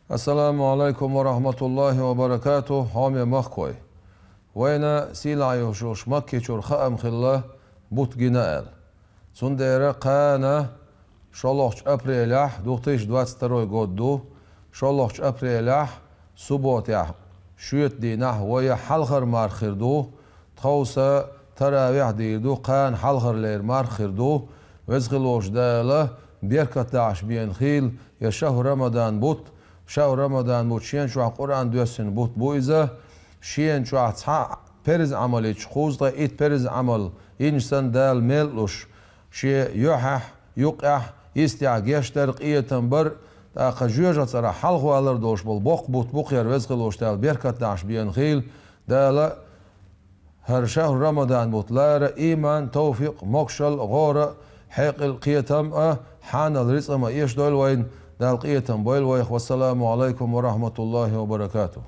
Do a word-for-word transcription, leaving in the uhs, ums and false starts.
Ассаламу Ӏалайкум ва рахьматуллахӀи ва баракатухӀ, хьоме махкой! Вайна сийлахь йолуш йолуш Маккичура хаам хилла бутт гина аьлла. Цундела кхана шолгӀачу апрелехь, две тысячи двадцать второй год ду, шолгӀачу апрелехь, субботехь, шоьтан дийнахь вай хьалхара марха хир ду, тховса таравихь дийр ду, кхана хьалхара лер марха хир ду, Веза хилла волчу Дала беркат дахьаш бен хийла я шахӀр Рамадан бутт, шахӀр Рамадан бутт шена чохь Къуръан доьссина бутт бу иза, шена чохь цхьа перза Ӏамал йича, кхузткъе итт перза Ӏамал йинчу санна Дала мел луш, шен юьхьехь, юккъехь, йистехь гечдар, къинхетам бар, тӀаккха жоьжахати цӀарахь хьалхавалар долуш болу боккха бутт бу кхера, Веза хилла волчу Дала беркат дахьаш бен хийла, Дала хӀара шахӀр Рамадан бутт лара ийман, тавфикъ, могушалла, гӀора, хьекъал, кхетам а, хьанал, рицкъа а эшадойла вайна, Дала къинхетам бойла вайх. Вассаламу Ӏалайкум ва рахьматуллахӀи ва баракатухӀ.